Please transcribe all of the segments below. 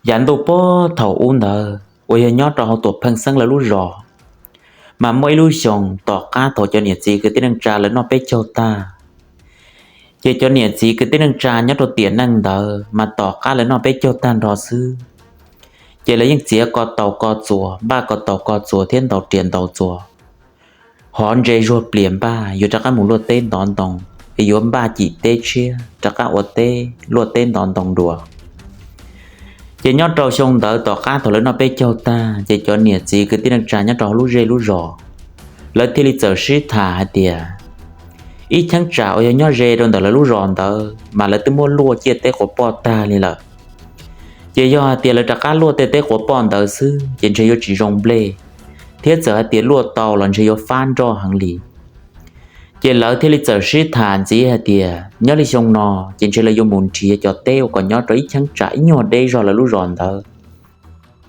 Yav ntuj puag thaum ub ntawd uas yog nyob rau hauv Tuam Pheej Xeeb lawv lub zos, mas muaj ib lub xyoos tom qab thaum cov niam txiv kwv tij neej tsa lawv noj peb caug tag, ces cov niam txiv kwv tij neej tsa nyob rau tiam neej ntawd mas tom qab lawv noj peb caug tag nrho xwb, ces lawv yeej txiav ko taus ko txuas, npaj ko taus ko txuas thiab ntaus riam ntaus txuas, hov ntse zuag plias npaj yuav rov qab mus luaj teb ntov ntoo, es yuav npaj cim teb tshiab rov qab ua teb luaj teb ntov ntoo dua. Ces nyob rau xyoo ntawd tom qab thaum lawv noj peb caug tag, ces cov niam txiv kwv tij neej tsa nyob rau hauv lub zej lub zos, lawv thiaj li txawm sib tham hais tias, ib cheeb tsam uas yog nyob ze rau ntawm lawv lub zos ntawd mas lawv twb muab luaj ciaj teb quav poj tag li lawm. Ces yog hais tias lawv rov qab luaj tej teb quav poj ntawd xwb ces ntshe yuav tsis zoo nplej, thiab txawm hais tias luaj tau los ntshe yuav fab nroj heev li. Ces lawv thiaj li txawm sib tham ntxiv hais tias nyob li xyoo no, ces ntshe lawv yuav mus nrhiav cov teb uas kom nyob rau ib cheeb tsam ib nyuag deb zog lawv lub zos ntawd,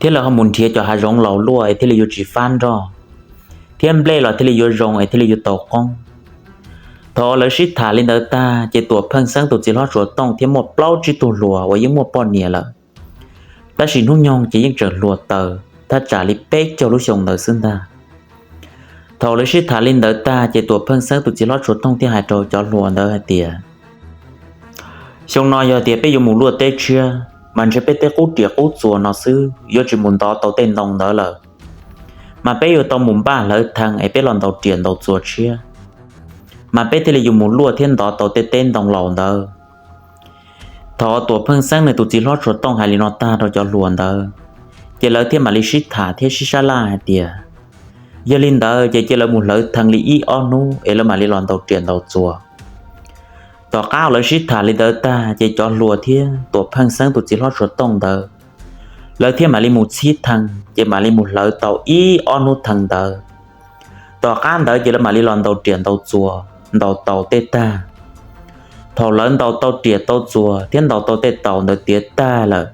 thiab lawv ho mus nrhiav cov hav zoov laus luaj es thiaj li yuav tsis fab nroj, thiab nplej los thiaj li yuav zoo es thiaj li yuav tau qoob. Thaum lawv sib tham li ntawd tag, ces Tuam Pheej Xeeb tus txiv hlob Tsuas Tooj thiab muaj plaub tsib tug hluas uas yeej muaj poj niam lawm, tab sis hnub nyoog ces yeej tseem hluas taws thaj tsam li peb caug lub xyoo ntawd xwb ntag. Thaum lawv sib tham li ntawd tag, ces Tuam Pheej Xeeb tus txiv hlob Tsuas Tooj thiaj hais rau cov hluas ntawd hais tias, xyoo no yog tias peb yuav mus luaj teb tshiab, mas ntshe peb tej qub riam qub txuas no xwb yuav tsis mus ntov tau tej ntoo ntawd lawm, mas peb yuav tau mus npaj hlawv thee es peb los ntaus riam ntaus txuas tshiab, mas peb thiaj li yuav mus luaj thiab ntov tau tej teb ntoo laus ntawd. Thaum Tuam Pheej Xeeb nws tus txiv hlob Tsuas Tooj hais li no tag rau cov hluas ntawd, ces lawv thiaj mam li sib tham thiab sib sab laj hais tias, yog li ntawd ces cia lawv mus hlawv thee li ib ob hnub es lawv mam li los ntaus riam ntaus txuas. Tom qab lawv sib tham li ntawd tag, ces cov hluas thiab Tuam Pheej Xeeb tus txiv hlob Tsuas Tooj ntawd, lawv thiaj mam li mus txhib thee, ces mam li mus hlawv tau ib ob hnub thee ntawd. Tom qab ntawd ces lawv mam li los ntaus riam ntaus txuas, ntaus taus tej tag. Thaum lawv ntaus tau riam tau txuas thiab ntaus tau tej taus ntawd tiav tag lawm,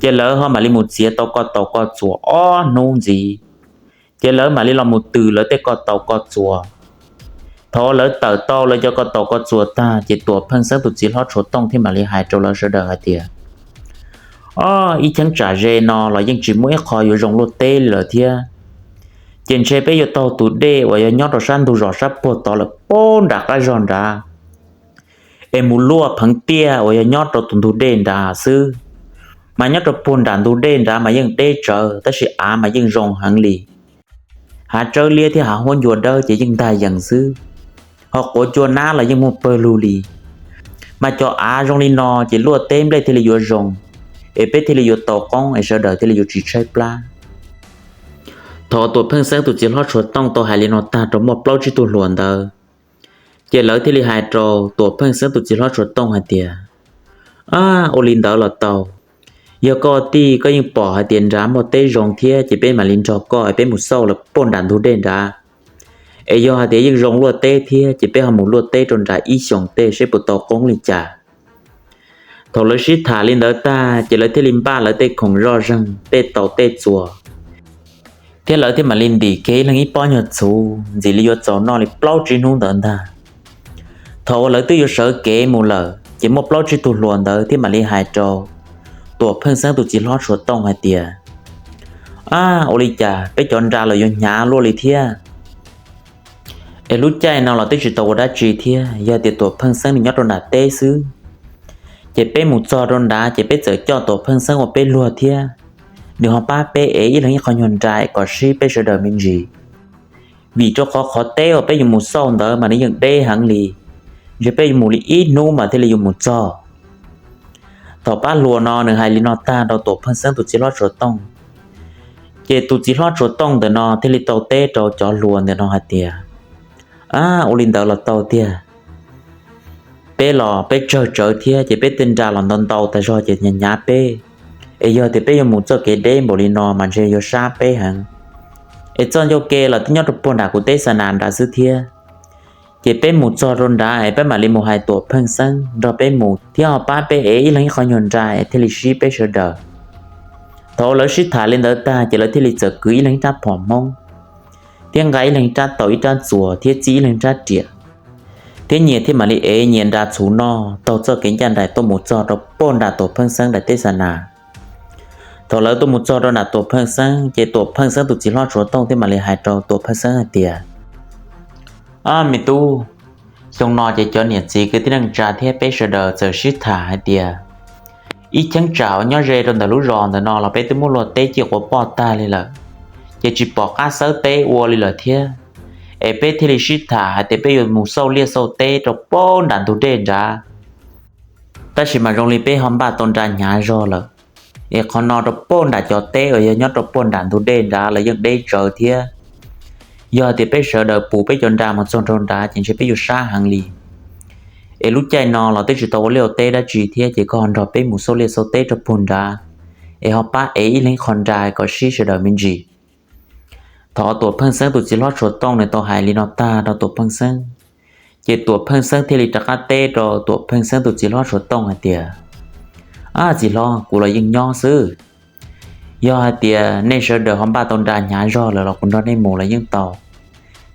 ces lawv ho mam li mus txiav tau ko taus ko txuas ob hnub ntxiv, ces lawv mam li los mus tws lawv tej ko taus ko txuas. Thaum lawv tawm tau lawv cov ko taus ko txuas tag, ces Tuam Pheej Xeeb tus txiv hlob Tsuas Tooj thiaj mam li hais rau lawv sawv daws hais tias, o, ib cheeb tsam ze no los yeej tsis muaj ib qho yuav zoo luaj teb li lawm thiab. Ces ntshe peb yuav taug tus dej uas yog nyob rau sab ntug zos sab puag tod lawm puag nram qab zog nrad, es mus luaj pheev tiaj uas yog nyob rau tus ntug dej nrad xwb. Mas nyob rau puag nram ntug dej nrad mas yeej deb tsawv, tab sis av mas yeej zoo heev li. Hav tsawb liab thiab hav huab ncua dawb ces yeej ntag yees xwb, ho quav cua nab los yeej muaj pawg lug li. Mas cov av zoo li no ces luaj teb nplej thiaj li yuav zoo, es peb thiaj li yuav tau qoob es sawv daws thiaj li yuav tsis tshaib plab. Thaum Tuam Pheej Xeeb tus txiv hlob Tsuas Tooj tau hais li no tag rau muaj plaub tsib tug hluas ntawd, ces lawv thiaj li hais rau Tuam Pheej Xeeb tus txiv hlob Tsuas Tooj hais tias, a, ua li ntawd los tau. Yog koj tij koj yeej pom hais tias nrad muaj teb zoo thiab, ces peb mam li nrog koj es peb mus xauj lawm puag nram ntug dej nrad. Es yog hais tias yeej zoo luaj teb thiab, ces peb ho mus luaj teb rau nrad ib xyoos tej seb puas tau qoob li cas. Thaum lawv sib tham li ntawd tag, ces lawv thiaj li npaj lawv tej khoom zoj zeeg, tej taus tej txuas, thiab lawv thiaj mam li ntim kiag ib leeg ib pob nyuag txhuv ntxim li yuav txaus noj li plaub tsib hnub ntawd ntag. Thaum uas lawv twb yuav sawv kev mus lawm, ces muaj plaub tsib tug hluas ntawd thiaj mam li hais rau Tuam Pheej Xeeb tus txiv hlob Tsuas Tooj hais tias, a, ua li cas peb cov nra los yuav hnyav luaj li thiab? Es lub caij no los twb tsis tau ua dab tsi thiab, yog tias Tuam Pheej Xeeb nws nyob rau nram teb xwb, ces peb mus txog rau nrad ces peb txawm coj Tuam Pheej Xeeb ua peb luag thiab, nws ho pab peb ev ib leeg ib qho nyuag nra es kom sib peb sawv daws me ntsis. Vim rau qhov qhov teb uas peb yuav mus xauj ntawd mas nws yeej deb heev li, ntshe peb yuav mus li ib hnub mas thiaj li yuav mus txog. Thaum pab hluas no nws hais li no tag rau Tuam Pheej Xeeb tus txiv hlob Tsuas Tooj, ces tus txiv hlob Tsuas Tooj ntawm no thiaj li tau teb rau cov hluas ntawm no hais tias, a, ua li ntawd los tau tiag. Peb los peb tsawg tsawv thiab, ces peb tej nra los ntau ntau tas zog ces hnyav hnyav peb. Es yog tias peb yuav mus txoj kev deb npaum li no mas ntshe yuav sab peb heev. Es txoj ncauj ke los twb nyob rau puag nram kuv teb xa nas nrad xwb thiab. Ces peb mus txog rau nrad es peb mam li mus hais Tuam Pheej Xeeb nrog peb mus thiab ho pab peb ev ib leeg ib qho nyuag nra es thiaj li sib peb sawv daws. Thaum lawv sib tham li ntawd tag ces lawv thiaj li txawm kwv ib leeg ib rab phom Hmoob, thiab nqa ib leeg ib rab taus ib rab txuas thiab txib ib leeg ib rab riam, thiab nyias thiaj mam li ev nyias nra txhuv noj taug txoj kev ncaj nraim tuaj mus txog rau puag nram Tuam Pheej Xeeb daim teb xa nas. Thaum lawv tuaj mus txog rau nram Tuam Pheej Xeeb ces Tuam Pheej Xeeb tus txiv hlob Tshuav Tooj thiaj mam li hais rau Tuam Pheej Xeeb hais tias, Ab me tub, xyoo no ces cov niam txiv kwv tij neej tsa thiab peb sawv daws txawm sib tham hais tias ib cheeb tsam uas nyob ze rau ntawm lub zos ntawm no los peb twb muab luag teb ciaj quav poj tag li lawm, ces tsis pom qab xawb teb ua li lawm thiab. Es peb thiaj li sib tham hais tias peb yuav mus xauj liaj xauj teb rau pem nram ntug dej nrad. Tab sis mas zoo li peb ho npaj tau nra hnyav zog lawm, es qhov no rau pem nram cov teb uas yog nyob rau pem nram ntug dej nrad los yeej deb tsawv thiab. Yog hais tias peb sawv daws pus peb cov nra mus txog nraum nrad ces ntshe peb yuav sab heev li. Es lub caij no los twb tsis tau ua liaj ua teb dab tsi thiab, ces koj ho nrog peb mus xauj liaj xauj teb rau pem nrad, es ho pab ev ib leeg qho nra kom sib sawv daws me ntsis. Thaum Tuam Pheej Xeeb tus txiv hlob Tshuav Tooj nws tau hais li no tag rau Tuam Pheej Xeeb, ces Tuam Pheej Xeeb thiaj li rov qab teb rau Tuam Pheej Xeeb tus txiv hlob Tshuav Tooj hais tias, Ab txiv hlob, kuv los yeej nyob xwb. Yog hais tias nej sawv daws ho npaj tau nra hnyav zog lawm los kuv nrog nej mus los yeej tau.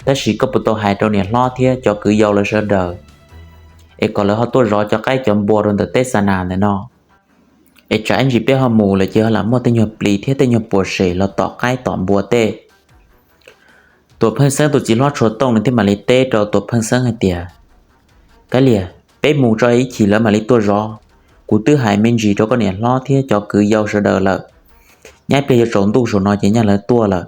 Tab sis koj puas tau hais rau niam hlob thiab cov kwv yau lawv sawv daws, es kom lawv ho tuaj zov cov qaib cov npua rau ntawm teb xa nas ntawm no, es tsam ib ntsis peb ho mus lawm ces ho lam muaj tej nyuag plis thiab tej nyuag puas sem los tom qaib tom npua tej. Tuam Pheej Xeeb tus txiv hlob Tshuav Tooj nws thiaj mam li teb rau Tuam Pheej Xeeb hais tias, Kav liam, peb mus tso ib chim lawv mam li tuaj zov. Kuv twb hais me ntsis rau koj niam hlob thiab cov kwv yau sawv daws lawm, nyab pliag yuav tsaus ntuj saum no ces nyaj lawv tuaj lawm.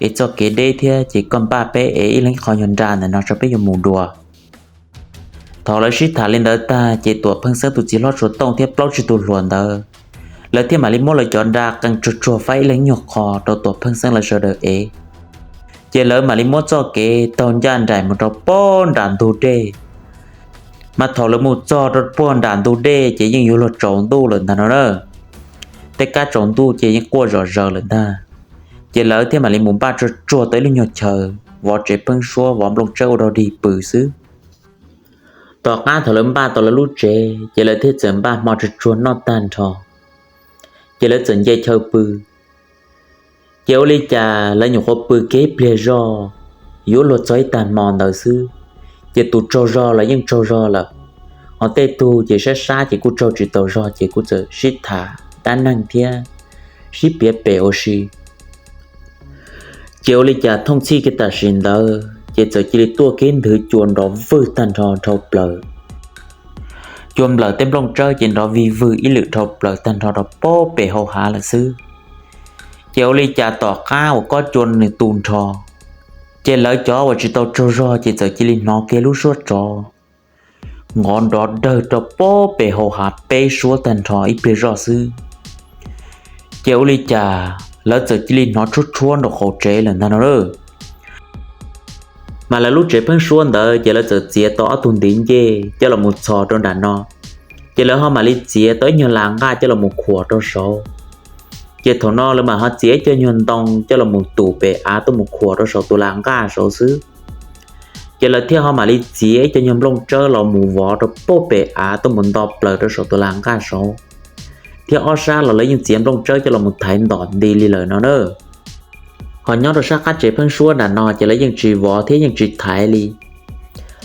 Es txoj kev deb thiab ces koj npaj peb ev ib leeg qho nyuag nra ntawm no tso peb yuav mus dua. Thaum lawv sib tham li ntawd tag ces Tuam Pheej Xeeb tus txiv hlob Tshuav Tooj thiab plaub tsib tug hluas ntawd, lawv thiaj mam li muab lawv cov nra qee tsuag tsuag faib ib leeg nyuag qho rau Tuam Pheej Xeeb lawv sawv daws ev. Ces lawv mam li muab txoj kev taug ncaj nraim mus rau pem nram ntug dej. Mas thaum lawv mus txog rau pem nram ntug dej ces yeej yuav luag tsaus ntuj lawm ntag no na. Tej kab tsaus ntuj ces yeej quaj zom zaws lawm ntag. Ces lawv thiaj mam li mus npaj tsuag tsuag tau ib lub nyuag chaw, vov tsev pheeb suab, vov nplooj tsawb ua dog dig pw xwb. Tom qab thaum lawv npaj tau lawv lub tsev ces lawv thiaj txawm npaj hmo tsuag tsuag noj tag nrho, ces lawv txawm nce chaw pw. Ces ua li cas lawv nyuam qhuav pw kiag ib pliag zog, yuav luag txog ib tag hmo ntawd xwb, ces tus tsaug zog los yeej tsaug zog lawm, ho tej tug ces sab sab ces kuj tsaug tsis taus zog ces kuj txawm sib tham dab neeg thiab sib piav pem ua si. Ces ua li cas thooj txhij kiag tam sim ntawd ces txawm cia li tuaj kiag ntwg cua nrov vwg tag nrho dhau plaws. Cua nplawm tej nplooj tsawb ces nrov vig vwg ib lwm dhau plaws tag nrho rau pem hau hav lawm xwb. Ces ua li cas tom qab uas kob cua nws tu nrho, ces lawv cov uas tsis tau tsaug zog ces txawm cia li hnov kiag lub suab tsov nqov nrov dawg rau pem hau hav peb suab tag nrho ib pliag zoj xwb. Ces ua li cas lawv txawm cia li hnov tshuab tshuab nraum qaum tsev lawm ntag no. Mas lawv lub tsev pheeb suab ntawd ces lawv txawm txiav tau ob tug ntiv ncej coj los mus txhos rau nram no, ces lawv ho mam li txiav tau ib nyuag las nqaj coj los mus khuam rau saud. Ces thaum no lawv mam ho txiav ib co nyuag ntoo coj los mus tus pem av tuaj mus khuam rau saum tus las nqaj saud xwb. Ces lawv thiaj ho mam li txiav ib co nyuag nplooj tsawb los mus vov rau pem av tuaj mus nto plaws rau saum tus las nqaj saud, thiab ob sab los lawv yeej txiav nplooj tsawb coj los mus thaiv ntom nti li lawm no na. Ho nyob rau sab qab tsev pheeb suab nram no ces lawv yeej tsis vov thiab yeej tsis thaiv li.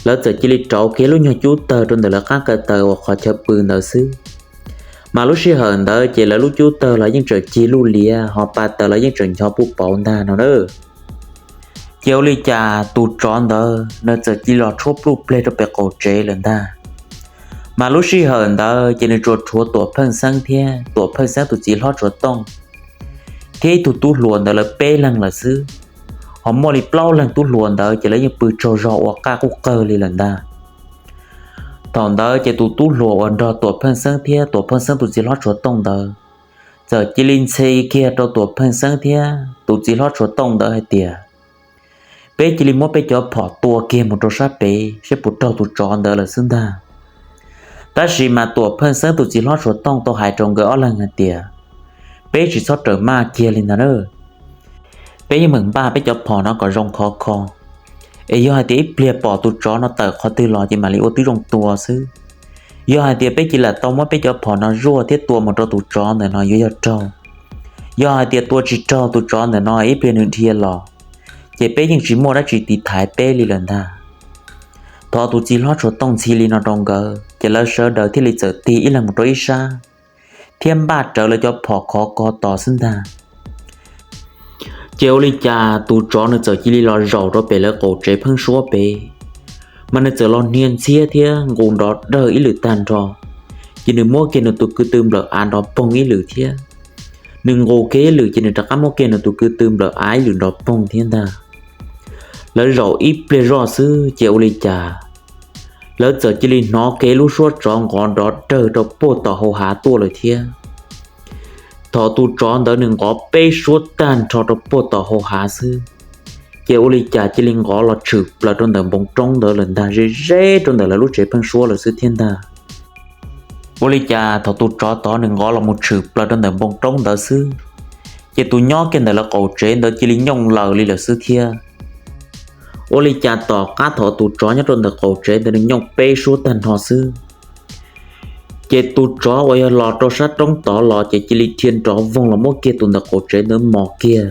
Lawv txawm cia li rauv kiag lub nyuag cub tawg rau ntawm lawv qab kaw taw uas qhov chaw pw ntawd xwb. Mas lub sij hawm ntawd ces lawv lub cub tawg los yeej tseem cig luj liav ho pa taws los yeej tseem ncho puj pauv ntag no na. Ces ua li cas tus tsov ntawd nws txawm cia li los tshuab pluj pleg rau pem qaum tsev lawm ntag. Mas lub sij hawm ntawd ces nws tsuas rhuav Tuam Pheej Xeeb thiab Tuam Pheej Xeeb tus txiv hlob Tshuav Tooj thiab ib tug tub hluas ntawd lawv peb leeg lawm xwb. Ho muaj li plaub leeg tub hluas ntawd ces lawv yeej pw tsaug zog ua qaj quj qawg li lawm ntag. Thaum ntawd ces tus tub hluas uas nrog Tuam Pheej Xeeb thiab Tuam Pheej Xeeb tus txiv hlob Tshuav Tooj ntawd txawm cia li ntxhi kiag rau Tuam Pheej Xeeb thiab tus txiv hlob Tshuav Tooj ntawd hais tias, Peb cia li muab peb cov phom tua kiag mus rau sab pem saib puas raug tus tsov ntawd lawm xwb ntag. Tab sis mas Tuam Pheej Xeeb tus txiv hlob Tshuav Tooj tau hais rau nkawd ob leeg hais tias, Peb tsis txhob rawm maj kiag li ntag na. Peb yeej meem npaj peb cov phom no kom zoo khov kho, es yog hais tias ib pliag pom tus tsov no tawm qhov twg los ces mam li ua tib zoo tua xwb. Yog hais tias peb cia li tau muab peb cov phom no zuaj thiab tua mus rau tus tsov ntawm no yuav yog raug. Yog hais tias tua tsis raug tus tsov ntawm no ib pliag nws dhia los, ces peb yeej tsis muaj dab tsi tiv thaiv peb li lawm ntag. Thaum tus txiv hlob Tshuav Tooj ntxhi li no rau nkawd ces lawv sawv daws thiaj li txawm tig ib leeg mus rau ib sab, thiab npaj rawv lawv cov phom khov ko tos xwb ntag. Ces ua li cas tus tsov nws txawm cia li los zaum rau pem lawv qaum tsev pheeb suab pem, mas nws txawm los hnia ntxhiab thiab nqus nrov dawg ib lwm tag nrho. Ces nws muab kiag nws tus kwv tw nplawm av nrov poog ib lwm thiab. Nws nqus kiag ib lwm ces nws rov qab muab kiag nws tus kwv tw nplawm av ib lwm nrov poog thiab ntag. Lawv zaum ib pliag zoj xwb ces ua li cas lawv txawm cia li hnov kiag lub suab tsov nqov nrov dawg rau puag tom hauv hav tuaj lawm thiab. Thaum tus tsov ntawd nws nqov peb suab tag nrho rau puag tom hauv hav xwb, ces ua li cas cia li nqov los tshwm plaws rau ntawm npoo roob ntawd lawm ntag, ze ze rau ntawm lawv lub tsev pheeb suab lawm xwb thiab ntag. Ua li cas thaum tus tsov tod nws nqov los mus tshwm plaws rau ntawm npoo roob ntawd xwb, ces tus nyob kiag ntawm lawv qaum tsev ntawd cia li nyooj laws li lawm xwb thiab. Ua li cas tom qab thaum tus tsov nyob rau ntawm qaum tsev ntawd nws nyooj peb suab tag nrho xwb, ces tus tsov uas yog los rau sab roob tod los ces cia li dhia nrov voog los muab kiag tus ntawm qaum tsev ntawd mos kiag.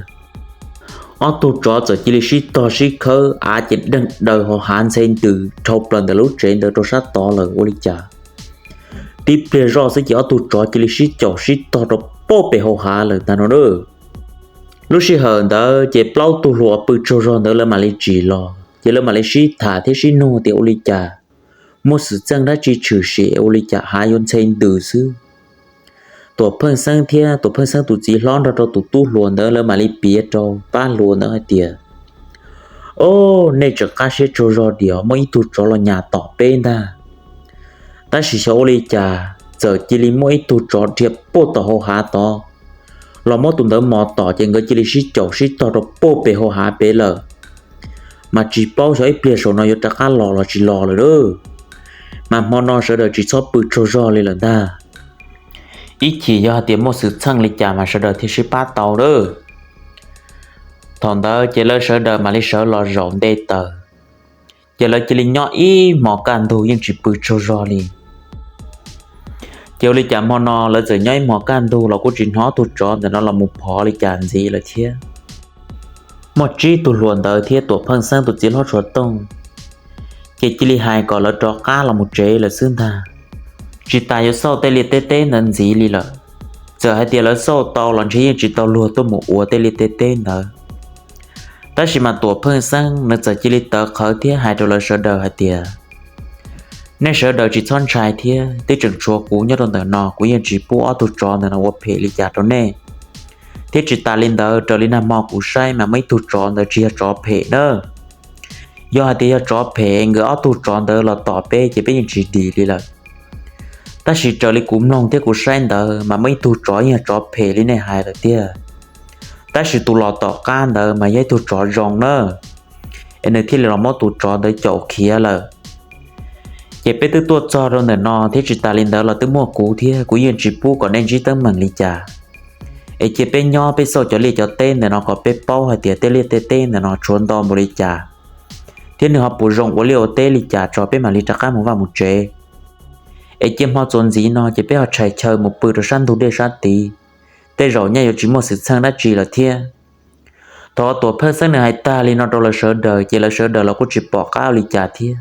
Ob tug tsov txawm cia li sib tog sib khawb, av ces deeg daws hauv hav ntxhe ntws dhau plaws ntawm lub tsev ntawd rau sab tod lawm ua li cas. Tib pliag zoj xwb ces ob tug tsov cia li sib caum sib tog rau puag pem hauv hav lawm ntag no na. Lub sij hawm ntawd ces plaub tug hluas pw tsaug zog ntawd lawv mam li tsim los, ces lawv mam li sib tham thiab sib nug tias ua li cas, muaj xwm txheej dab tsi tshwm sim ua li cas hav yuav ntxhe ntws xwb. Tuam Pheej Xeeb thiab Tuam Pheej Xeeb tus txiv hlob nrog rau tus tub hluas ntawd lawv mam li piav rau pab hluas ntawd hais tias, O, nej tseem qab siab tsaug zog diam, muaj ib tug tsov los nyas tom peb ntag. Tab sis xyov ua li cas txawm cia li muaj ib tug tsov dhia puag tom hauv hav tod los muab tus ntawd mos tom, ces nkawd cia li sib caum sib tog rau puag pem hauv hav pem lawm. Mas tsis paub xyov ib pliag saum no yuav rov qab los los tsis los lawm lauj. Mas hmo no sawv daws tsis txhob pw tsaug zog li lawm ntag. Ib chim yog hais tias muaj xwm txheej li cas mas sawv daws thiaj sib pab tau lawm. Thaum ntawd ces lawv sawv daws mam li sawv los zaum nte taws, ces lawv cia li nyob ib hmos kaj ntug yeej tsis pw tsaug zog li. Ces ua li cas hmo no lawv txawm nyob ib hmos kaj ntug los kuj tsis hnov tug tsov ntawm no los mus phov li cas ntxiv lawm thiab. Muaj tsib tug hluas ntawd thiab Tuam Pheej Xeeb tus txiv hlob Tshuav Tooj, ces cia li hais kom lawv rov qab los mus tsev lawm xwb ntag. Tsis tas yuav xauj tej liaj tej teb ntawd ntxiv li lawm. Txawm hais tias lawv xauj tau los ntshe yeej tsis tau luag tuaj mus ua tej liaj tej teb ntawd. Tab sis mas Tuam Pheej Xeeb nws txawm cia li tawv qhawv thiab hais rau lawv sawv daws hais tias, Nej sawv daws tsis txhob ntshai thiab, twb tseem tshuav kuv nyob rau ntawm no, kuv yeej tsis pub ob tug tsov ntawm no ua phem li cas rau nej. Thiab tsis tas li ntawd, raws li nag hmo kuv saib mas muaj ib tug tsov ntawd tsis yog tsov phem na. Yog hais tias yog tsov phem, nkawd ob tug tsov ntawd los tom peb ces peb yeej tsis dim li lawm. Tab sis raws li kuv mloog thiab kuv saib ntawd mas muaj ib tug tsov yeej yog tsov phem li nej hais lawm tiag. Tab sis tus los tom qab ntawd mas yog ib tug tsov zoo na, es nws thiaj li los muab tus tsov ntawd caum khiav lawm. Ces peb twb tuaj txog rau ntawm no thiab tsis tas li ntawd los twb muaj kuv thiab, kuv yeej tsis pub kom nej ntsib teeb meem li cas. Es cia peb nyob peb xauj cov liaj cov teb ntawm no kom peb paub hais tias tej liaj tej teb ntawm no tshuav ntau npaum li cas, thiab nws ho puas zoo ua liaj ua teb li cas tso peb mam li rov qab mus vaj mus tsev. Es cia hmo txuas ntxiv no ces peb ho tshais chaw mus pw rau sab ntug dej sab tid, tej zaum nyaj yuav tsis muaj xwm txheej dab tsi lawm thiab. Thaum Tuam Pheej Xeeb nws hais tag li no rau lawv sawv daws ces lawv sawv daws los kuj tsis pom qab ua li cas thiab.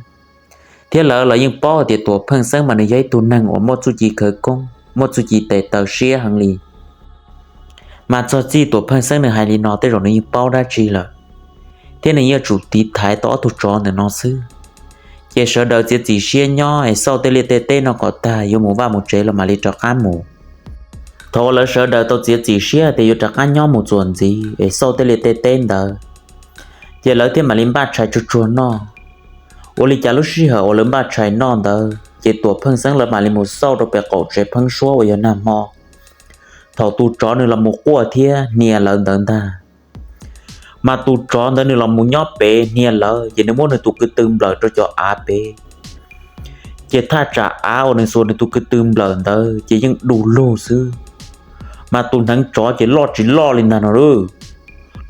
Thiab lawv los yeej paub hais tias Tuam Pheej Xeeb mas nws yog ib tug neeg uas muaj txuj ci khawv koob, muaj txuj ci tes taw siab heev li. Mas txog txij Tuam Pheej Xeeb nws hais li no tej zaum nws yeej paub dab tsi lawm, thiab nws yeej yuav tsum tiv thaiv tau ob tug tsov ntawm no xwb. Ces sawv daws txiav txim siab nyob es xauj tej liaj tej teb no kom tag yuav mus vaj mus tsev los mam li rov qab mus. Thaum uas lawv sawv daws tau txiav txim siab tias yuav rov qab nyob mus txuas ntxiv es xauj tej liaj tej teb ntawd, ces lawv thiaj mam li npaj tshais tsuag tsuag noj. Ua li cas lub sij hawm uas lawv npaj tshais noj ntawd ces Tuam Pheej Xeeb lawv mam li mus xauj rau pem qaum tsev pheeb suab uas yog nag hmo thaum tus tsov nws los mus quaj thiab hnia lawv ntawd ntag. Mas tus tsov ntawd nws los mus nyob pem hnia lawv ces nws muab nws tus kwv tw nplawm rau cov av pem. Ces thaj tsam av uas nws xuas nws tus kwv tw nplawm ntawd ces yeej du lug xwb. Mas tus hneev tsov ces loj tsis loj li ntag no,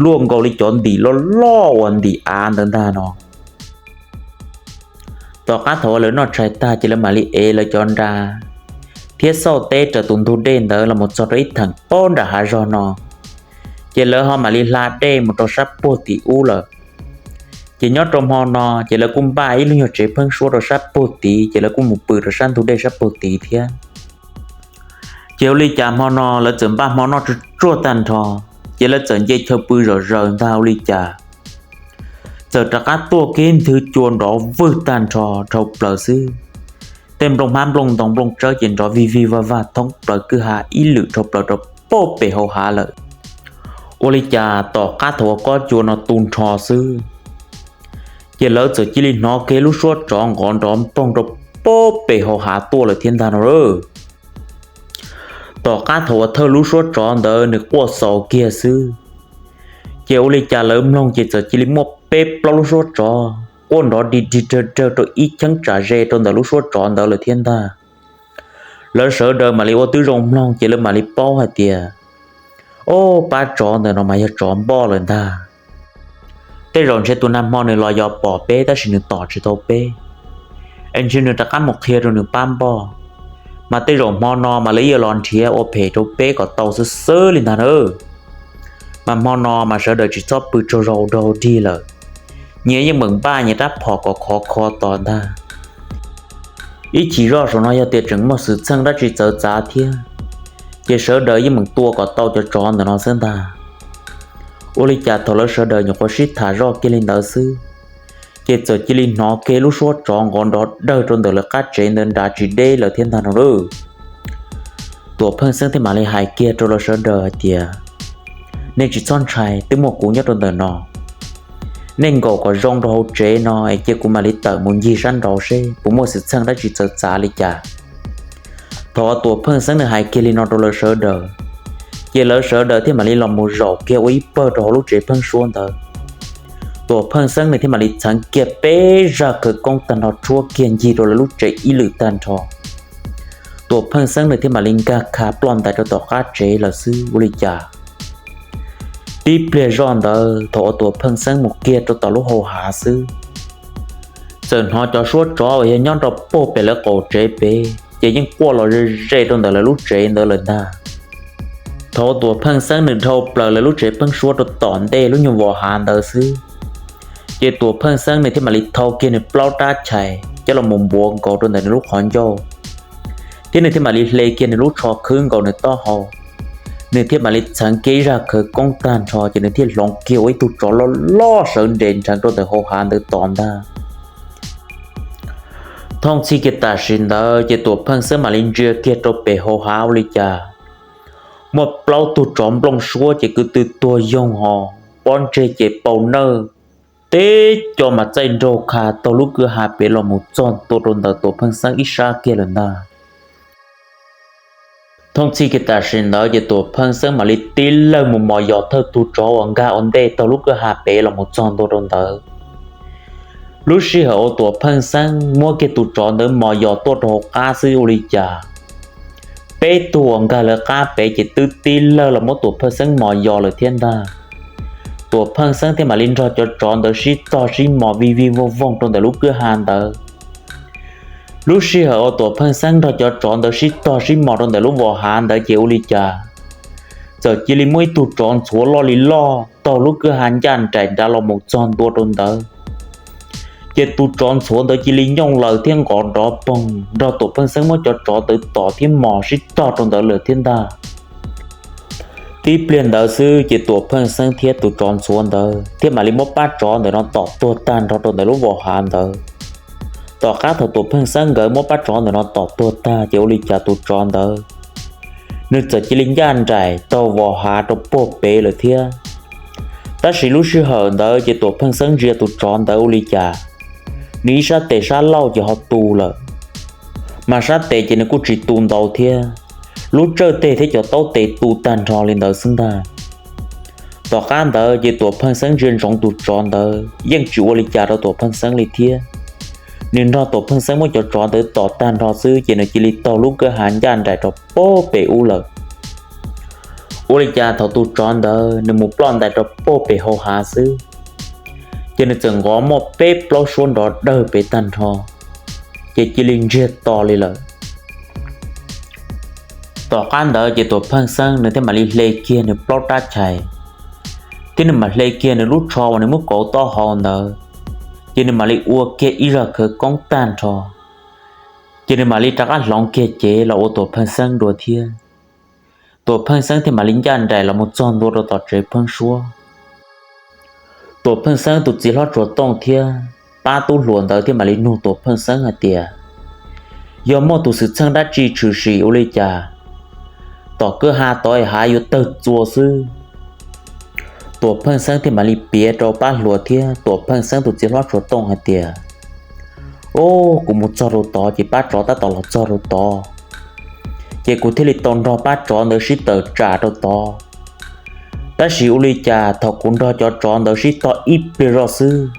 luaj nkaus li cov ntim loj loj uas ntim av ntawd ntag no. Tom qab thaum uas lawv noj tshais tag ces lawv mam li ev lawv cov nra thiab xauj teb raws tus ntug dej ntawd los mus txog rau ib theem pob nram hav zog no. Ces lawv ho mam li hla dej mus rau sab puag tim ub lawm. Ces nyob rau hmo no ces lawv kuj npaj ib lub nyuag tsev pheeb suab rau sab puag tid ces lawv kuj mus pw rau sab ntug dej sab puag tid thiab. Ces ua li cas hmo no lawv txawm npaj hmo noj tsuag tsuag tag nrho, ces lawv txawm nce chaw pw zom zaws ntag ua li cas txawm rov qab tuaj kiag ib nthwv cua nrov vwg tag nrho dhau plaws xwb. Tej nplooj hmab nplooj ntoo nplooj tsawb ces nrov vig vig vag vag thoob plaws kwj ha ib lwm dhau plaws rau pem hauv hav lawm. Ua li cas tom qab thaum uas kob cua no tu nrho xwb, ces lawv txawm cia li hnov kiag lub suab tsov nqov nrov npoog rau pem hauv hav tuaj lawm thiab ntag no. Tom qab thaum uas thawj lub suab tsov ntawd nws quaj xaus kiag xwb, ces ua li cas lawv mloog ces txawm cia li muaj peb plaub lub suab tsov quaj nrov dig dig dawg dawg rau ib cheeb tsam ze rau ntawm lub suab tsov ntawd lawm thiab ntag. Lawv sawv daws mam li ua tib zoo mloog ces lawv mam li paub hais tias, ob pab tsov ntawm no mas yog tsov npoj lawm ntag. Tej zaum ntshe tus nag hmo nws los yos pom peb tab sis nws tom tsis tau peb, es ntshe nws rov qab mus qhia rau nws pab npoj, mas tej zaum hmo no mas lawv yuav los nrhiav ua phem rau peb kom tau xwb xwb li ntag na. Mas hmo no mas sawv daws tsis txhob pw tsaug zog ua dog dig lawm, nyias yeej meem npaj nyias rab phom kom khov kho tos ntag. Ib chim zoj saum no yog tias tseem muaj xwm txheej dab tsi txawv txav thiab, ces sawv daws yeej meem tua kom tau cov tsov ntawm no xwb ntag. Ua li cas thaum lawv sawv daws nyuam qhuav sib tham zoj kiag li ntawd xwb, ces txawm cia li hnov kiag lub suab tsov nqov nrov dawg rau ntawm lawv qab tsev ntawd nrad tsis deb lawm thiab ntag no lauj. Tuam Pheej Xeeb thiaj mam li hais kiag rau lawv sawv daws hais tias, nej tsis txhob ntshai, twb muaj kuv nyob rau ntawm no. Nej nkaum kom zoo rau hauv tsev no es cia kuv mam li tawm mus ncig sab nraud seb puas muaj xwm txheej dab tsi txawv txav li cas. Thaum uas Tuam Pheej Xeeb nws hais kiag li no rau lawv sawv daws, ces lawv sawv daws thiaj mam li los mus zaum kiag ua ib pawg rau hauv lub tsev pheeb suab ntawd. Tuam Pheej Xeeb nws thiaj mam li txheev kiag peb zaj khawv koob tag nrho rhuab kiag ncig rau lawv lub tsev ib lwm tag nrho. Tuam Pheej Xeeb nws thiaj mam li nkag kha ploj ntais rau tom qab tsev lawm xwb ua li cas. Tib pliag zoj ntawd thaum uas Tuam Pheej Xeeb mus kiag rau tom lub hau hav xwb, txawm hnov cov suab tsov uas yog nyob rau puag pem lawv qaum tsev pem ces yeej quaj los ze ze rau ntawm lawv lub tsev ntawd lawm ntag. Thaum uas Tuam Pheej Xeeb nws dhau plaws lawv lub tsev pheeb suab rau tom ntej lub nyuag vos hav ntawd xwb, ces Tuam Pheej Xeeb nws thiaj mam li thau kiag nws plaub rab chais coj los mus npuav nkaus rau ntawm nws lub qhov ncauj, thiab nws thiaj mam li hle kiag nws lub tsho khwb nkaus nws taub hau. Nws thiaj mam li txheev kiag ib zaj khawv koob tag nrho ces nws thiaj hloov kiag ua ib tug tsov loj loj sawv nres nrheev rau ntawm hau hav ntawd tos ntag. Thooj txhij kiag tam sim ntawd ces Tuam Pheej Xeeb mam li ntsia kiag rau pem hau hav ua li cas muaj plaub tug tsov nplooj suab ces kwv tw tuag yoog ho, pob ntseg ces pau nawj, teb co mas txaij nraug kha taug lub kwj ha pem los mus txog ntua rau ntawm Tuam Pheej Xeeb ib sab kiag lawm ntag. Thooj txhij kiag tam sim ntawd ces Tuam Pheej Xeeb mam li tib lawg mus mos yos thawj tug tsov uas nkag ua ntej taug lub kwj ha pem los mus txog ntua rau ntawd. Lub sij hawm uas Tuam Pheej Xeeb muab kiag tus tsov ntawd mos yos tuaj rau hauv qab xwb ua li cas peb tug uas nkag lawv qab pem ces twb tib lawg los muab Tuam Pheej Xeeb mos yos lawm thiab ntag. Tuam Pheej Xeeb thiaj mam li nrog cov tsov ntawd sib tog sib mos vij vij voog voog rau ntawm lub kwj ha ntawd. Lub sij hawm uas Tuam Pheej Xeeb nrog cov tsov ntawd sib tog sib mos rau ntawm lub vos hav ntawd ces ua li cas txawm cia li muaj ib tug tsov ntxhuav loj li loj taug lub kwj ha ncaj nraim nrad los mus txog ntua rau ntawd. Ces tus tsov ntxhuav ntawd cia li nyooj laws thiab nqov nrov poog nrog Tuam Pheej Xeeb muab cov tsov ntawd tom thiab mos sib tog rau ntawd lawm thiab ntag. Tib pliag ntawd xwb ces Tuam Pheej Xeeb thiab tus tsov ntxhuav ntawd thiaj mam li muab pab tsov ntawm no tom tuag tag nrho rau ntawm lub vos hav ntawd. Tom qab thaum Tuam Pheej Xeeb nkawd muab pab tsov ntawm no tom tuag tag ces ua li cas tus tsov ntawd nws txawm cia li ncaj nraim taug vos hav rau puag pem lawm thiab. Tab sis lub sij hawm ntawd ces Tuam Pheej Xeeb ntsia tus tsov ntawd ua li cas nws ib sab tes sab laug ces ho tu lawm, mas sab tes ces nws kuj tsis tu ntau thiab, lub tsawj teg thiab cov taub tes tu tag nrho li ntawd xwb ntag. Tom qab ntawd ces Tuam Pheej Xeeb ntsia ntsoov tus tsov ntawd yeej tsis ua li cas rau Tuam Pheej Xeeb li thiab. Nws nrog Tuam Pheej Xeeb muab cov tsov ntawd tom tag nrho xwb ces nws cia li taug lub kwj ha ncaj nraim rau puag pem ub lawm. Ua li cas thaum tus tsov ntawd nws mus ploj ntais rau puag pem hau hav xwb, ces nws txawm nqov muaj peb plaub suab nrov dawg pem tag nrho, ces cia li ntsiag to li lawm. Tom qab ntawd ces Tuam Pheej Xeeb nws thiaj mam li hle kiag nws plaub rab chais, thiab nws mam hle kiag nws lub tsho uas nws muab kauv taub hau ntawd, ces nws mam li ua kiag ib zaj khawv koob tag nrho, ces nws mam li rov qab hloov kiag cev los ua Tuam Pheej Xeeb dua thiab. Tuam Pheej Xeeb thiaj mam li ncaj nraim los mus txog ntua rau tom tsev pheeb suab. Tuam Pheej Xeeb tus txiv hlob Tsuas Tooj thiab pab tub hluas ntawd thiaj mam li nug Tuam Pheej Xeeb hais tias, yog muaj tus xwm txheej dab tsi tshwm sim ua li cas tom kwj ha tod es hav yuav tawg txua xwb? Tuam Pheej Xeeb thiaj mam li piav rau pab hluas thiab Tuam Pheej Xeeb tus txiv hlob Tsuas Tooj hais tias, o, kuv mus txog rau tod ces pab tsov tab tom los txog rau tod, ces kuv thiaj li tau nrog pab tsov ntawd sib tawm tsam rau tod. Tab sis ua li cas thaum kuv nrog cov tsov ntawd sib tog ib pliag zoj xwb,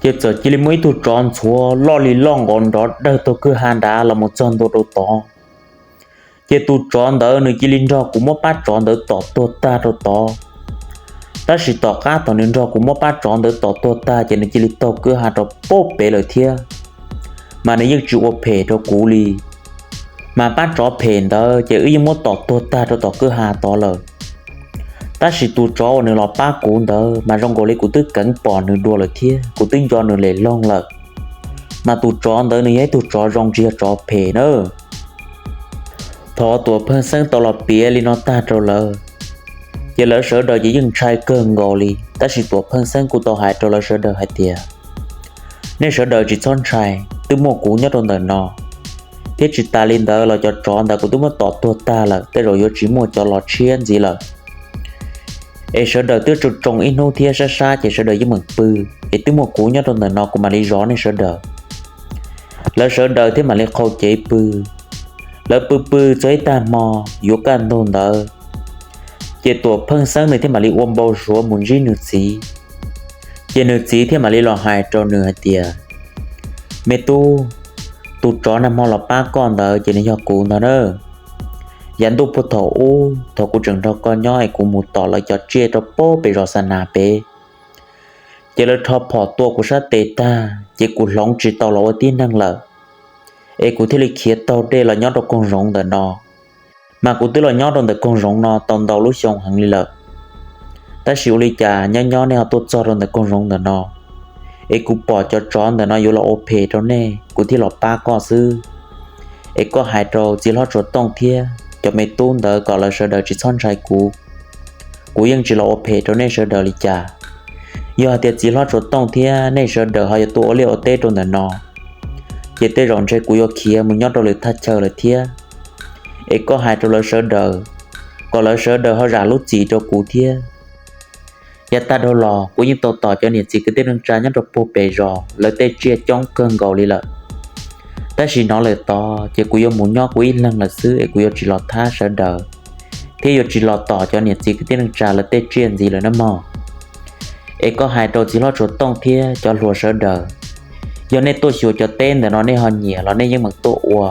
ces txawm cia li muaj ib tug tsov ntxhuav loj li loj nqov nrov dawg taug kwj ha nrad los mus txog ntua rau tod. Ces tus tsov ntawd nws cia li nrog kuv muab pab tsov ntawd tom tuag tag rau tod. Tab sis tom qab thaum nws nrog kuv muab pab tsov ntawd tom tuag tag ces nws cia li taug kwj ha rau pem lawm thiab, mas nws yeej tsis ua phem rau kuv li. Mas pab tsov phem ntawd ces wb yeej muab tom tuag tag rau tom kwj ha tod lawm. Tab sis tus tsov uas nws los pab kuv ntawd mas zoo nkaus li kuv twb keev pom nws dua lawm thiab kuv twb nco nws lem loog lawm. Mas tus tsov ntawd nws yog ib tug tsov zoo tsis yog tsov phem nawb. Thaum Tuam Pheej Xeeb tau los piav li no tag rau lawv, ces lawv sawv daws ces yeej ntshai kawg nkaus li, tab sis Tuam Pheej Xeeb kuj tau hais rau lawv sawv daws hais tias, nej sawv daws tsis txhob ntshai, twb muaj kuv nyob rau ntawm no, thiab tsis tas li ntawd los cov tsov ntawd kuv twb muab tom tuag tag lawm, tej zaum yuav tsis muaj cov los tshiab ntxiv lawm. Es sawv daws twb tsoo tsoo ib hnub thiab sab sab ces sawv daws yeej meem pw, es twb muaj kuv nyob rau ntawm no kuv mam li zov nej sawv daws. Lawv sawv daws thiaj mam li qhau cev pw. Lawv pw pw txog ib tag hmo yuav kaj ntug ntawd, ces Tuam Pheej Xeeb nws thiaj mam li ua npau suav mus ntsib nws txiv. Ces nws txiv thiaj mam li los hais rau nws hais tias, me tub, tus tsov nag hmo los pab koj ntawd ces nws yog kuv ntag na. Yav ntuj puag thaum ub thaum kuv tseem nrog koj nyob es kuv mus tom lawv cov tsiaj rau pem zos Xa Nas pem, ces lawv rho phom tua kuv sab tes tag ces kuv hloov tsis tau los ua tib neeg lawm, es kuv thiaj li khiav taug dej los nyob rau koog zoov ntawm no. Mas kuv twb los nyob rau ntawm koog zoov no tau ntau lub xyoo heev li lawm, tab sis ua li cas nyob nyob nej ho tuaj txog rau ntawm koog zoov ntawm no, es kuv pom cov tsov ntawm no yuav los ua phem rau nej kuv thiaj los pab koj xwb. Es koj hais rau txiv hlob Tsuas Tooj thiab cov me tub ntawd kom lawv sawv daws tsis txhob ntshai kuv. Kuv yeej tsis los ua phem rau nej sawv daws li cas. Yog hais tias txiv hlob Tsuas Tooj thiab nej sawv daws ho yuav tuaj ua liaj ua teb rau ntawm no, ces tej zaum ntshe kuv yuav khiav mus nyob rau lwm thaj chaw lawm thiab. Es koj hais rau lawv sawv daws, kom lawv sawv daws ho zam lub txim rau kuv thiab. Yav tag dhau los kuv yeej tau tom cov niam txiv kwv tij neej tsa nyob rau puag pem zos lawv tej tsiaj coob kawg nkaus li lawm. Tab sis hnov lawm tod ces kuv yuav mus nyob kuv ib leeg lawm xwb es kuv yuav tsis los thab sawv daws, thiab yuav tsis los tom cov niam txiv kwv tij neej tsa lawv tej tsiaj ntxiv lawm nawb mog. Es koj hais rau txiv hlob Tsuas Tooj thiab cov hluas sawv daws, yog nej tuaj xyuas cov teb ntawm no nej ho nyiam los nej yeej meem tuaj ua,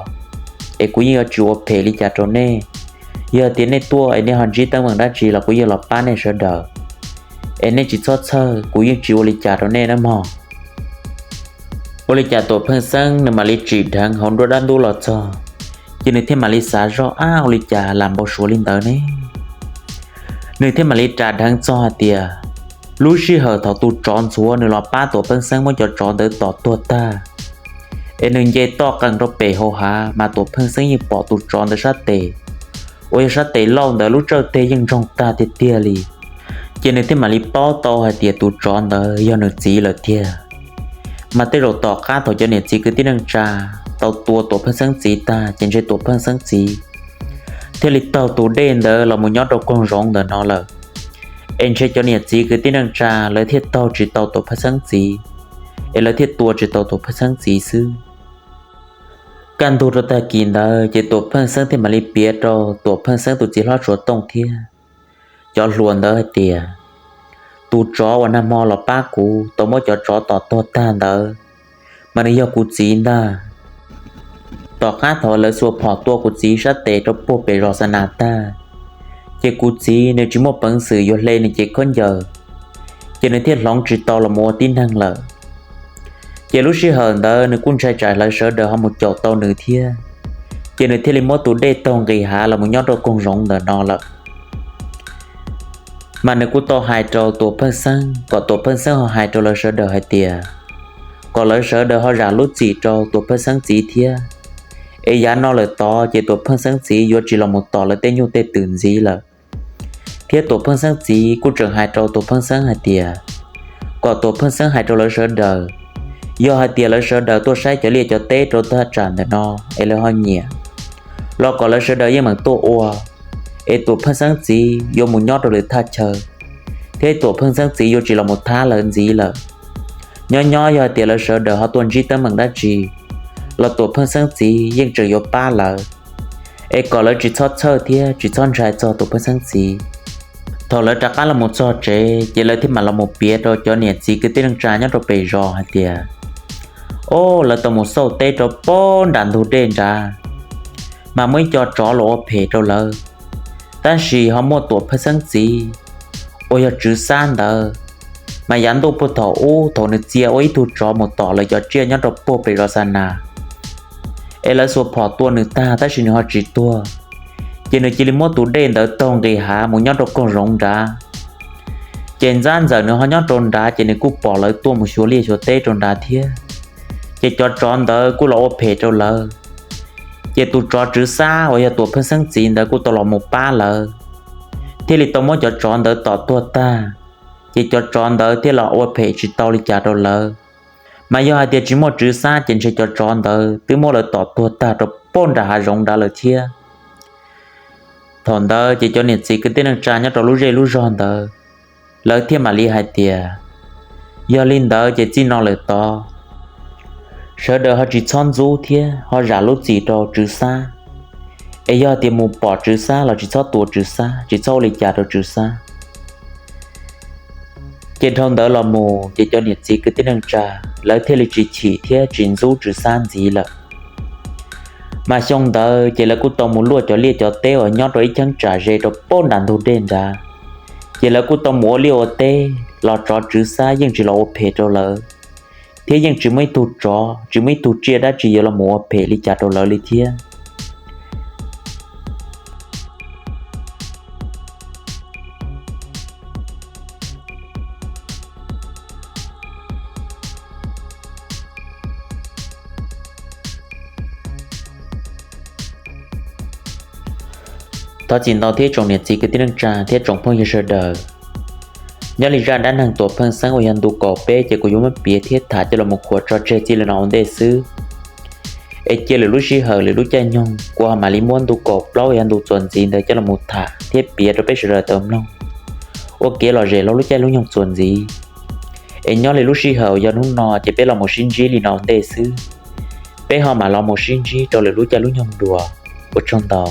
es kuv yeej yuav tsis ua phem li cas rau nej. Yog tias nej tuaj es nej ho ntsib teeb meem dab tsi los kuv yeej los pab nej sawv daws, es nej tsis txhob txhawj, kuv yeej tsis ua li cas rau nej nawb mog. Ua li cas Tuam Pheej Xeeb nws mam li tsim dheev hauv nruab dab ntub los txog, ces nws thiaj mam li xav zoj, ab, ua li cas lam npau suav li ntawd ne? Nws thiaj mam li ras dheev txog hais tias, lub sij hawm thaum tus tsov ntxhuav nws los pab Tuam Pheej Xeeb muab cov tsov ntawd tom tuag tag, es nws nce toj qees rau pem hauv hav mas Tuam Pheej Xeeb yeej pom tus tsov ntawd sab tes, uas yog sab tes lauj ntawd lub tsawj teg yeej ntsoog tag tiag tiag li. Ces nws thiaj mam li paub tau hais tias tus tsov ntawd yog nws txiv lawm tiag. Mas tej zaum tom qab thaum cov niam txiv kwv tij neej tsa tau tua Tuam Pheej Xeeb txiv tag ces ntshe Tuam Pheej Xeeb txiv thiaj li taug tus dej ntawd los mus nyob rau koog zoov ntawm no lawm. Es ntshe cov niam txiv kwv tij neej tsa lawv thiaj taug tsis tau Tuam Pheej Xeeb txiv, es lawv thiaj tua tsis tau Tuam Pheej Xeeb txiv xwb. Kaj ntug rau tag kis ntawd ces Tuam Pheej Xeeb thiaj mam li piav rau Tuam Pheej Xeeb tus txiv hlob Tsuas Tooj thiab cov hluas ntawd hais tias, tus tsov uas nag hmo los pab kuv tau muab cov tsov tom tuag tag ntawd, mas nws yog kuv txiv ntag. Tom qab thaum lawv xuas phom tua kuv txiv sab tes rau puag pem zos Xa Nas tag, ces kuv txiv nws tsis muaj peev xwm yuav hle nws cev khaub ncaws, ces nws thiaj hloov tsis tau los mus ua tib neeg lawm. Ces lub sij hawm ntawd nws kuj ntshai tsam lawv sawv daws ho mus caum tau nws thiab, ces nws thiaj li muab tus dej taug nqis hav los mus nyob rau koog zoov ntawm no lawm. Mas nws kuj tau hais rau Tuam Pheej Xeeb kom Tuam Pheej Xeeb ho hais rau lawv sawv daws hais tias, kom lawv sawv daws ho zam lub txim rau Tuam Pheej Xeeb txiv thiab, Es yav no lawm tod ces Tuam Pheej Xeeb txiv yuav tsis los mus tom lawv tej nyuj tej twm ntxiv lawm. Thiab Tuam Pheej Xeeb txiv kuj tseem hais rau Tuam Pheej Xeeb hais tias kom Tuam Pheej Xeeb hais rau lawv sawv daws, yog hais tias lawv sawv daws tuaj saib cov liaj cov teb rau thaj tsam ntawm no es lawv ho nyiam los kom lawv sawv daws yeej meem tuaj ua, es Tuam Pheej Xeeb txiv yuav mus nyob rau lwm thaj chaw, thiab Tuam Pheej Xeeb txiv yuav tsis los mus thab lawv ntxiv lawm. Nyob nyob yog hais tias lawv sawv daws ho tuaj ntsib teeb meem dab tsi los Tuam Pheej Xeeb txiv yeej tseem yuav pab lawv, es kom lawv tsis txhob txhawj thiab tsis txhob ntshai txog Tuam Pheej Xeeb txiv. Thaum lawv rov qab los mus txog tsev ces lawv thiaj mam los mus piav rau cov niam txiv kwv tij neej tsa nyob rau pem zos hais tias, o, lawv tau mus xauj teb rau pem nram ntug dej nrad, mas muaj ib co tsov los ua phem rau lawv, tab sis ho muaj Tuam Pheej Xeeb txiv uas yog Tswv Xab ntawd, mas yav ntuj puag thaum ub thaum nws txia ua ib tug tsov mus tom lawv cov tsiaj nyob rau puag pem zos Xa Nas, es lawv xuas phom tua nws tag tab sis nws ho tsis tuag, ces nws cia li muab tus dej ntawd taug nqis hav mus nyob rau koog zoov nrad. Ces ntxab ntxawm nws ho nyob rau nrad ces nws kuj pom lawv tuaj mus xyuas liaj xyuas teb rau nrad thiab, ces cov tsov ntawd kuj los ua phem rau lawv. Ces tus tsov Tswv Xab uas yog Tuam Pheej Xeeb txiv ntawd kuj tau los mus pab lawv, thiaj li tau muab cov tsov ntawd tom tuag tag, ces cov tsov ntawd thiaj los ua phem tsis tau li cas rau lawv. Mas yog hais tias tsis muaj Tswv Xab ces ntshe cov tsov ntawd twb muab lawv tom tuag tag rau pem nram hav zoov nrad lawm thiab. Thaum ntawd ces cov niam txiv kwv tij neej tsa nyob rau lub zej lub zog ntawd, lawv thiaj mam li hais tias, yog li ntawd ces txij no lawm tod sawv daws ho tsis txhob ntxub thiab ho zam lub txim rau Tswv Xab, es yog tias mus pom Tswv Xab los tsis txhob tua Tswv Xab, tsis txhob ua li cas rau Tswv Xab. Ces dhau ntawd los mus ces cov niam txiv kwv tij neej tsa lawv thiaj li tsis chim thiab tsis ntxub Tswv Xab ntxiv lawm. Mas xyoo ntawd ces lawv kuj tau mus luaj cov liaj cov teb uas nyob rau ib cheeb tsam ze rau pem nram ntug dej nrad, ces lawv kuj tau mus ua liaj ua teb los tsov Tswv Xab yeej tsis los ua phem rau lawv, thiab yeej tsis muaj ib tug tsov tsis muaj ib tug tsiaj dab tsi yuav los mus ua phem li cas rau lawv li thiab. Thov txim ntau thiab tsoom niam txiv kwv tij neej tsa thiab tsoom phooj ywg sawv daws. Nyob li zaj dab neeg Tuam Pheej Xeeb uas yog ntu kaum peb ces kuv yuav muab piav thiab tham coj los mus khuam tso tseg txij li no ua ntej xwb. Es cia lwm lub sij hawm lwm lub caij nyoog kuv ho mam li muab ntu kaum plaub uas yog ntu txuas ntxiv ntawd coj los mus tham thiab piav rau peb sawv daws tau mloog ua kev lom zem rau lub caij lub nyoog txuas ntxiv. Es nyob li lub sij hawm uas yog hnub no ces peb los mus sib ntsib li no ua ntej xwb. Peb ho mam los mus sib ntsib rau lwm lub caij lub nyoog dua. Ua tsaug ntau.